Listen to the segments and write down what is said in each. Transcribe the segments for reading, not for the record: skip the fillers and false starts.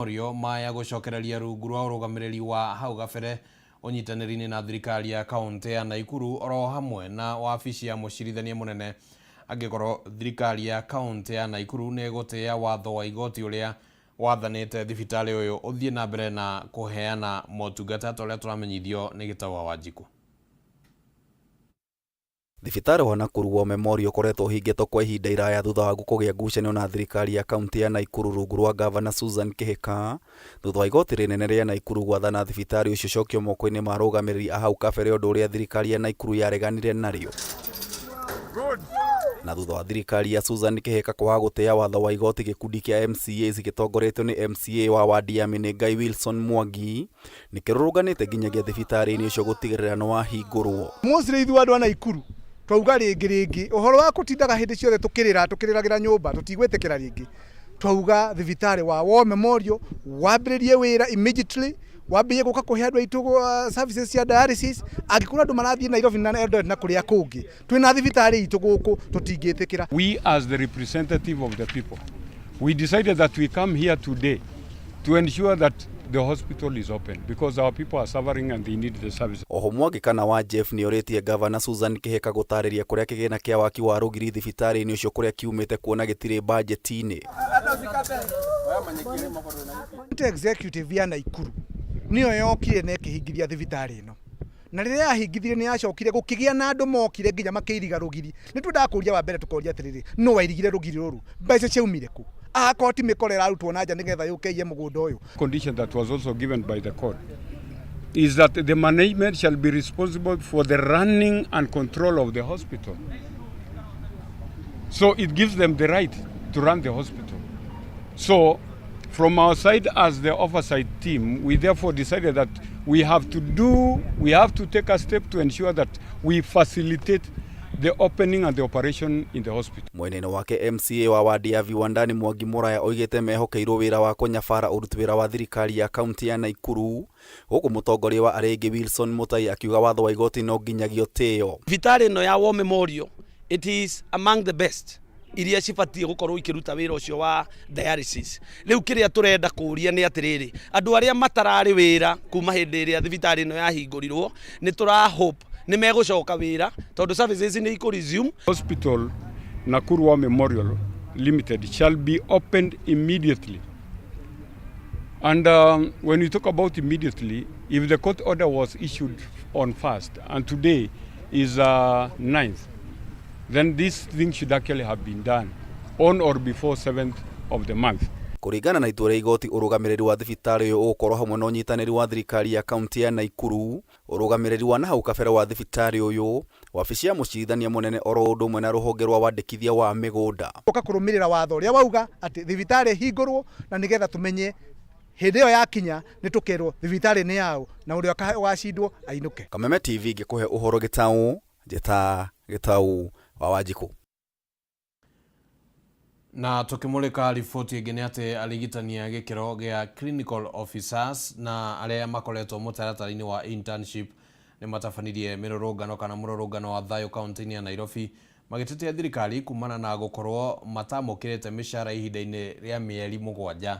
Memorial maya gũcokereria rungu rwa ũrũgamĩrĩri wa hau gabere ũnyitanĩri-inĩ na thirikari ya kaunti ya Nakuru oro hamwe na wabici ya mũcirithania mũnene. Angĩkorwo thirikari ya kaunti ya Nakuru nĩ ĩgũtĩĩa watho wa igoti ũrĩa wathanĩte thibitarĩ ũyũ ũthiĩ na mbere na kũheana motungata ta ũrĩa tũramenyithio nĩ Gĩtau wa Wanjikũ. Thibitarĩ wa Nakuru War Memorial ũkoretwo ũhingĩtwo kwa ihinda iraya thutha wa kũgĩa ngucanio na thirikari ya kaunti ya Nakuru rungu rwa gavana Susan Kihika, thutha wa igoti rĩnene rĩa Nakuru gwathana thibitarĩ ũcio ũcokio moko-inĩ ma arũgamĩrĩri a hau kabere, ũndũ ũrĩa thirikari ya Nakuru yareganire narĩo. Na thutha wa thirikari ya Susan Kihika kwaga gũtĩĩa watho wa igoti, gĩkundi kĩa MCAs gĩtongoretio nĩ MCA wa wadi ya Menengai Wilson Mwangi nĩkĩrũrũnganĩte nginyagia thibitarĩ-inĩ ũcio gũtigĩrĩra nĩ wahingũrwo. Mostly ithuĩ andũ a Nakuru twauga rĩngĩ rĩngĩ ũhoro wa kũtindaga hĩndĩ ciothe tũkĩrĩra tũkĩrĩragĩra nyũmba, tũtigwĩtĩkĩra rĩngĩ. Twauga thibitarĩ wa War Memorial wambĩrĩrie wĩra immediately, wambĩrĩrie gũka kũhe andũ aitũ services cia dialysis. Angĩkorwo andũ marathiĩ Nairobi na Eldoret na kũrĩa kũngĩ, twĩna thibitarĩ itũ gũkũ, tũtingĩtĩkĩra. We as the representative of the people, we decided that we come here today to ensure that the hospital is open because our people are suffering and they need the service. Oho Mwangi kana wa Jeff nĩorĩtie gavana Susan Kihika gũtarĩria kũrĩa kĩgĩna kĩa waki wa rũgiri thibitarĩ-inĩ ũcio kũrĩa kiumĩte, kuona gĩtirĩ bajeti-inĩ. County executive ya Nakuru nĩyo yokire na ĩkĩhingithia thibitarĩ ĩno, na rĩrĩa yahingithirie nĩ yacokire gũkĩgĩa na andũ mokire nginya makĩiriga rũgiri. Nĩ twendaga kũria wa mbere, tũkoria atĩrĩrĩ, no wairigire rũgiri rũrũ, mbeca ciaumire kũ? Akorwo ti mĩkora ĩrarutwo na nja nĩgetha yũke iye mũgũnda ũyũ. Condition that was also given by the court is that the management shall be responsible for the running and control of the hospital. So it gives them the right to run the hospital. So from our side as the oversight team, we therefore decided that we have to take a step to ensure that we facilitate the opening and the operation in the hospital. Mwena-inĩ wake, MCA wa wadi ya Viwandani Mwangi Muraya oigĩte mehokeirwo wĩra wa kũnyabara ũruti wĩra wa thirikari ya kaunti ya Nakuru, gũkũ mũtongoria wa arĩa angĩ Wilson Mutai akiuga watho wa igoti no nginyagia ũtĩo. Thibitarĩ ĩno ya War Memorial, it is among the best iria cibatiĩ gũkorwo ikĩruta wĩra ũcio wa dialysis. Rĩu kĩrĩa tũrenda kũũria nĩ atĩrĩrĩ, andũ arĩa matararĩ wĩra kuma hĩndĩ ĩrĩa thibitarĩ ĩno yahingũrirwo, nĩ tũra hope nĩ megũcoka wĩra tondũ services nĩ ikũ resume. Hospital Nakuru War Memorial Limited shall be opened immediately. And when we talk about immediately, if the court order was issued on first and today is 9th, then this thing should actually have been done on or before 7th of the month. Kũringana na itua rĩa igoti, ũrũgamĩrĩri wa thibitarĩ ũyũ ũgũkorwo hamwe na ũnyitanĩri wa thirikari ya kaunti ya Nakuru, ũrũgamĩrĩri wa nahau kabere wa thibitarĩ ũyũ, wabici ya mũcirithania mũnene, oro ũndũ ũmwe na rũhonge rwa wandĩkithia wa mĩgũnda. Ũka kũrũmĩrĩra watho ũrĩa wauga atĩ thibitarĩ ĩhingũrwo, na nĩgetha tũmenye hĩndĩ ĩyo yakinya nĩ tũkerwo thibitarĩ nĩ yaũ na ũrĩa ũgacindwo ainũke. Kameme TV ngĩkũhe ũhoro gĩtaũ njĩta Gĩtaũ wa Wanjikũ. Na tukimulika riboti ĩngĩ nĩ atĩ arigitani a gĩkĩro gĩa clinical officers na arĩa makoretwo mũtaratara-inĩ wa internship nĩ matabanirie mĩrũrũngano kana mũrũrũngano wa thayũ kaunti-inĩ ya Nairobi, magĩtetia thirikari kumana na gũkorwo matamũkĩrĩte mĩcara ihinda-inĩ rĩa mĩeri 7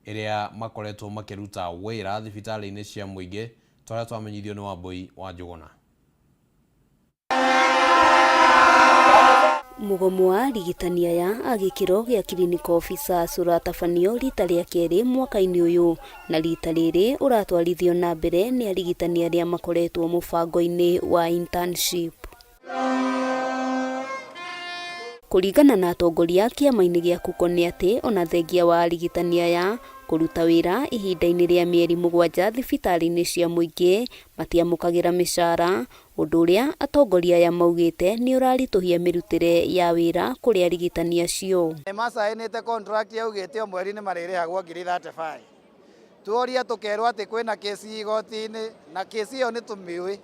ĩrĩa makoretwo makĩruta wĩra thibitarĩ-inĩ cia mũingĩ, ta ũrĩa twamenyithio nĩ Wambui wa Njũgũna. Mũgomo wa arigitani aya a gĩkĩro gĩa clinical officers ũratabanio rita rĩa kerĩ mwaka-inĩ ũyũ, na rita rĩrĩ ũratwarithio na mbere nĩ arigitani arĩa makoretwo mũbango-inĩ wa internship. Kũringana na atongoria kĩama-inĩ gĩa KUCCO nĩ atĩ ona thengia wa arigitani aya kũruta wĩra ihinda-inĩ rĩa mĩeri 7 thibitarĩ-inĩ cia mũingĩ, matiamũkagĩra mĩcara, ũndũ ũrĩa atongoria aya maugĩte nĩ ũraritũhia mĩrutĩre ya wĩra kũrĩ arigitani acio. Nĩ macainĩte contract yaugĩte o mweri nĩ marĩrĩhagwo ngiri 35. Tuoria tũkerwo atĩ kwĩna kesi igoti-inĩ, na kesi ĩyo nĩ tũmĩũĩ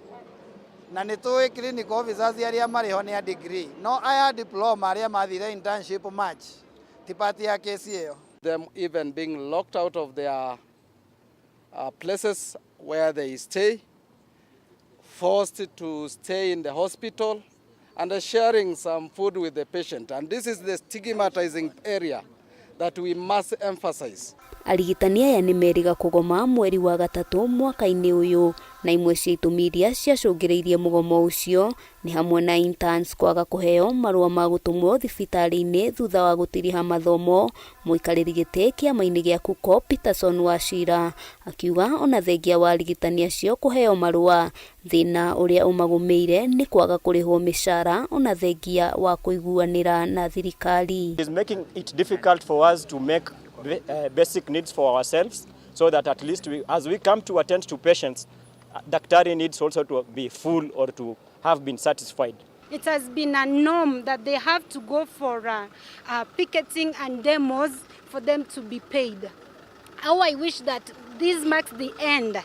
na nĩ tũĩ clinical officers arĩa marĩ ho nĩ a degree, no aya diploma arĩa mathire internship March ti part ya kesi ĩyo. Them even being locked out of their places where they stay, forced to stay in the hospital and sharing some food with the patient. And this is the stigmatizing area that we must emphasize. Arigitani aya nĩ merĩga kũgoma mweri wa gatatũ mwaka-inĩ ũyũ, na imwe cia itũmi iria ciacũngĩrĩirie mũgomo ũcio nĩ hamwe na interns kwaga kũheo marũa ma gũtũmwo thibitarĩ-inĩ thutha wa gũtiriha mathomo. Mũikarĩri gĩtĩ kĩama-inĩ gĩa KUCCPS Peterson Wachira akiuga ona thengia wa arigitani acio kũheo marũa, thĩna ũrĩa ũmagũmĩire nĩ kwaga kũrĩhwo mĩcara ona thengia wa kũiguanĩra na thirikari. It is making it difficult for us to make basic needs for ourselves, so that at least as we come to attend to patients, daktari needs also to be full or to have been satisfied. It has been a norm that they have to go for picketing and demos for them to be paid. How I wish that this marks the end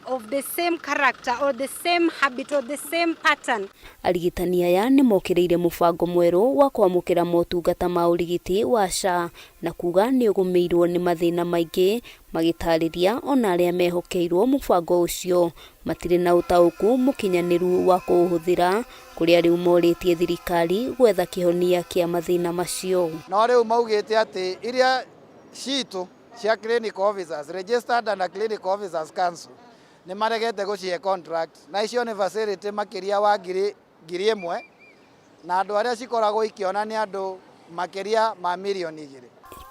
of the same character or the same habit or the same pattern. Arigitani aya nĩ mokĩrĩire mũbango mwerũ wa kwamũkĩra motungata ma ũrigiti wa SHA na kuga nĩ ũgũmĩirwo nĩ mathĩna maingĩ, magĩtarĩria ona arĩa mehokeirwo mũbango ũcio matirĩ na ũtaũku mũkinyanĩru wa kũũhũthĩra, kũrĩa rĩu morĩtie thirikari gwetha kĩhonia kĩa mathĩna macio. No rĩu maugĩte atĩ iria citũ cia clinical officers registered under Clinical Officers Council nĩ maregete gũcihe contract, na icio nĩ facility makĩria wa ngiri 1,000, na andũ arĩa cikoragwo ikĩona nĩ andũ makĩria ma 2 milioni.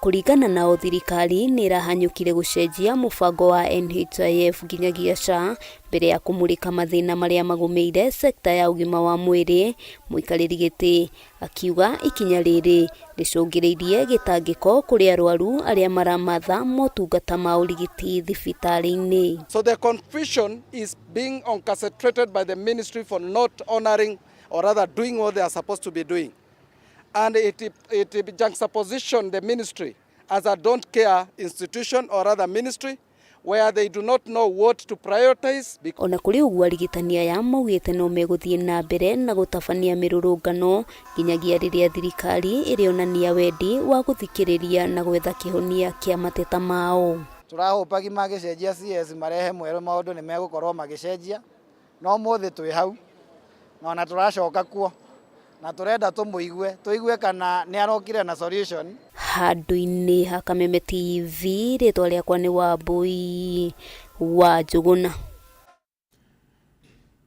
Kũringana nao, thirikari nĩ ĩrahanyũkire gũcenjia mũbango wa NHIF nginyagia SHA mbere ya kũmũrĩka mathĩna marĩa magũmĩire sekta ya ũgima wa mwĩrĩ. Mũikarĩri gĩtĩ akiuga ikinya rĩrĩ rĩcũngĩrĩirie gĩtangĩko kũrĩ arwaru arĩa maramatha motungata ma ũrigiti thibitarĩ-inĩ. So the confusion is being orchestrated by the ministry for not honoring or rather doing what they are supposed to be doing. And it juxtaposition the ministry as a don't care institution or rather ministry where they do not know what to prioritize. Ona kũrĩ ũguo, arigitani aya maugĩte no megũthiĩ na mbere na gũtabania mĩrũrũngano nginyagia rĩrĩa thirikari ĩrĩonania wendi wa gũthikĩrĩria na gwetha kĩhonia kĩa mateta mao. Tũrahũpagi magĩcenjia CS marehe mwerũ, maũndũ nĩ megũkorwo magĩcenjia, no mũthĩ twĩ hau na ona tũracoka kuo na turenda tumuigue tuigue kana nĩ arokire na solution. Handũ-inĩ ha Kameme TV, rĩtwa rĩakwa nĩ Wambui wa Njũgũna.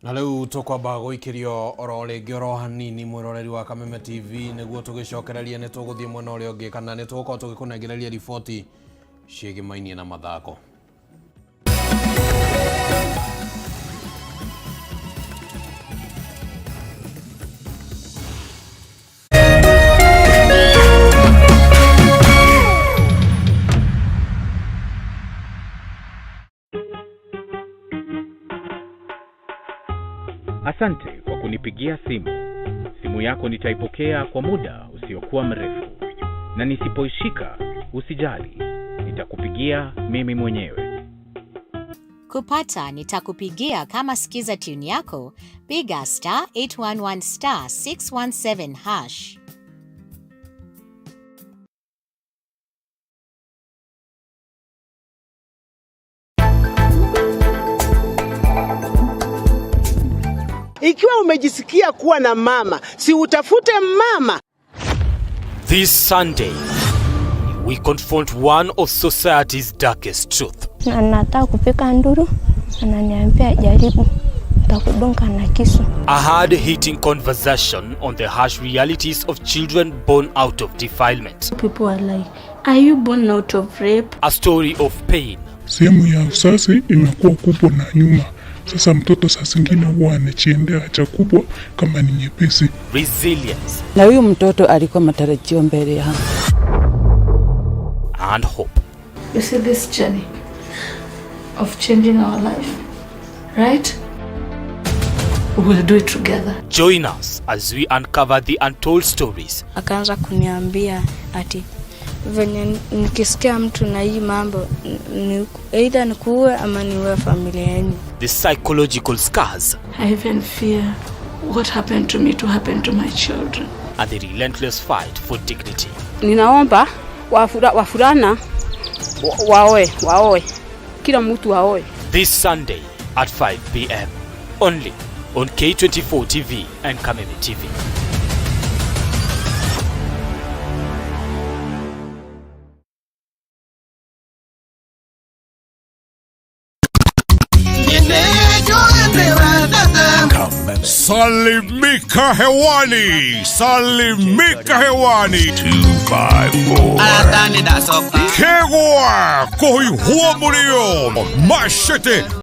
Na rĩu tũkwamba gũikĩrio oro rĩngĩ oro hanini mwĩroreri wa Kameme TV, nĩguo tũgĩcokererie nĩ tũgũthiĩ mwena ũrĩa ũngĩ kana nĩ tũgũkorwo tũgĩkũnengereria riboti ciĩgĩmainie na mathako. Asante kwa kunipigia simu. Simu yako nitaipokea kwa muda usiokuwa mrefu, na nisipoishika usijali, nitakupigia mimi mwenyewe. Kupata nitakupigia kama sikiza tune yako, piga *811 *617 hash. Ikiwa umejisikia kuwa na mama, si utafute mama. This Sunday, we confront one of society's darkest truth. Na nataka kupika nduru, ananiambia jaribu, nitakudunga na kisu. A hard-hitting conversation on the harsh realities of children born out of defilement. People are like, are you born out of rape? A story of pain. Sehemu ya uzazi inakuwa kubwa na nyuma. Sasa mtoto saa zingine huwa anachiendea haja kubwa kama ni nyepesi. Resilience. Na huyu mtoto alikuwa matarajio mbele yangu. And hope. You see this journey of changing our life, right? We will do it together. Join us as we uncover the untold stories. Akaanza kuniambia ati venye nikisikia mtu na hii mambo ni either nikuue ama niue familia yenu. The psychological scars. I even fear what happened to me to happen to my children. And the relentless fight for dignity. Ninaomba wafurana waoe. Kila mtu waoe. This Sunday at 5 p.m. only on K24 TV and Kameme TV. Salimika hewani, salimika hewani. 254. Kegwa, kohi huo murio, machete.